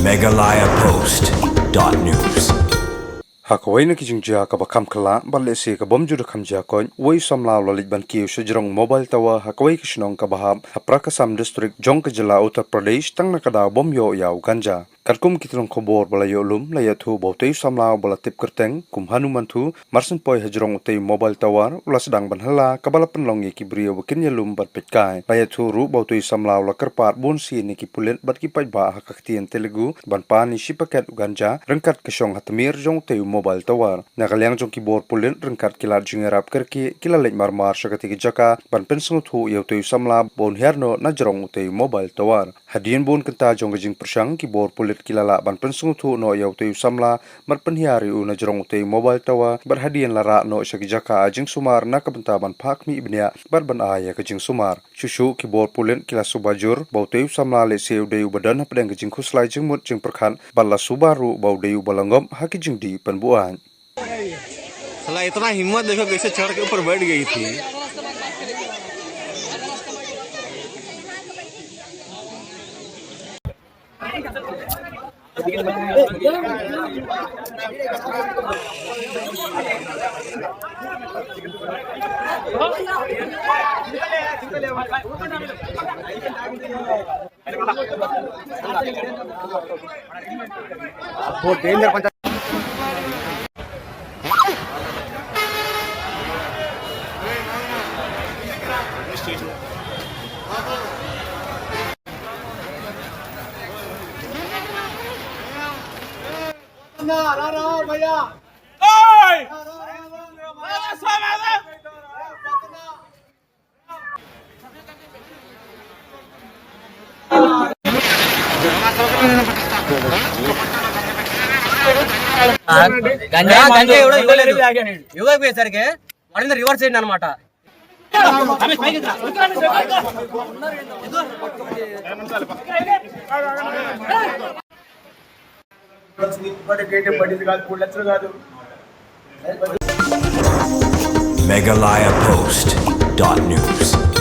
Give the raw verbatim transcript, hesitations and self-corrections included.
Meghalaya Post dot news. Ha kawei na ki jingjia kaba kham khlaiñ, bad lehse ka bym ju da kham jia koit, uwei u samla u la leit ban kiew sha jrong mobile tower ha kawei ka shnong kaba hap ha Prakasam District jong ka jylla Uttar Pradesh, tang na ka daw bym ïoh ïa u ganja. Katkum ki tnat khubor ba la ïoh lum, la ïathuh ba utei u samla uba la tip kyrteng kum Hanumanthu, mar syn poi ha jrong utei u mobile tower, u la sdang ban hylla kaba la pynlong ïa ki briew ba kin ïalum bad peitkai. La ïathuh ruh ba utei u samla u la kyrpad bun sien ïa ki pulit bad ki paidbah ha ka ktien Telugu ban pan ïa shi paket u ganja ryngkat ka shong ha tmier jong utei u mobile tower. Na ka liang jong ki bor pulit, ryngkat ki lad jingïarap kyrkieh, ki la leit marmar sha katei ka jaka ban pynsngewthuh ïa utei u samla ba un hiar noh na jrong utei u mobile tower. Hadien bun kynta jong ka jingpyrshang, ki bor pulit ki la lah ban pynsngewthuh noh ïa utei u samla bad pynhiar ïa u na jrong utei u mobile tower, bad hadien la rah noh sha ki jaka ai jingsumar na ka bynta ban phah khmih bniah bad ban ai ïa ka jingsumar. Shuh shuh ki bor pulit ki la suba jur ba utei u samla lehse u dei uba don hapdeng ka jingkhuslai jingmut jingpyrkhat, bad la suba ruh ba u dei uba la ngop ha ki jingdih pynbuaid. साला इतना हिम्मत देखो, कैसे चढ़ के ऊपर बैठ गई थी। गांजा गांजा एवढं युवक युवक बेसारखे आणि रिव्हर्स साईड अनमाटा. Meghalaya Post dot news.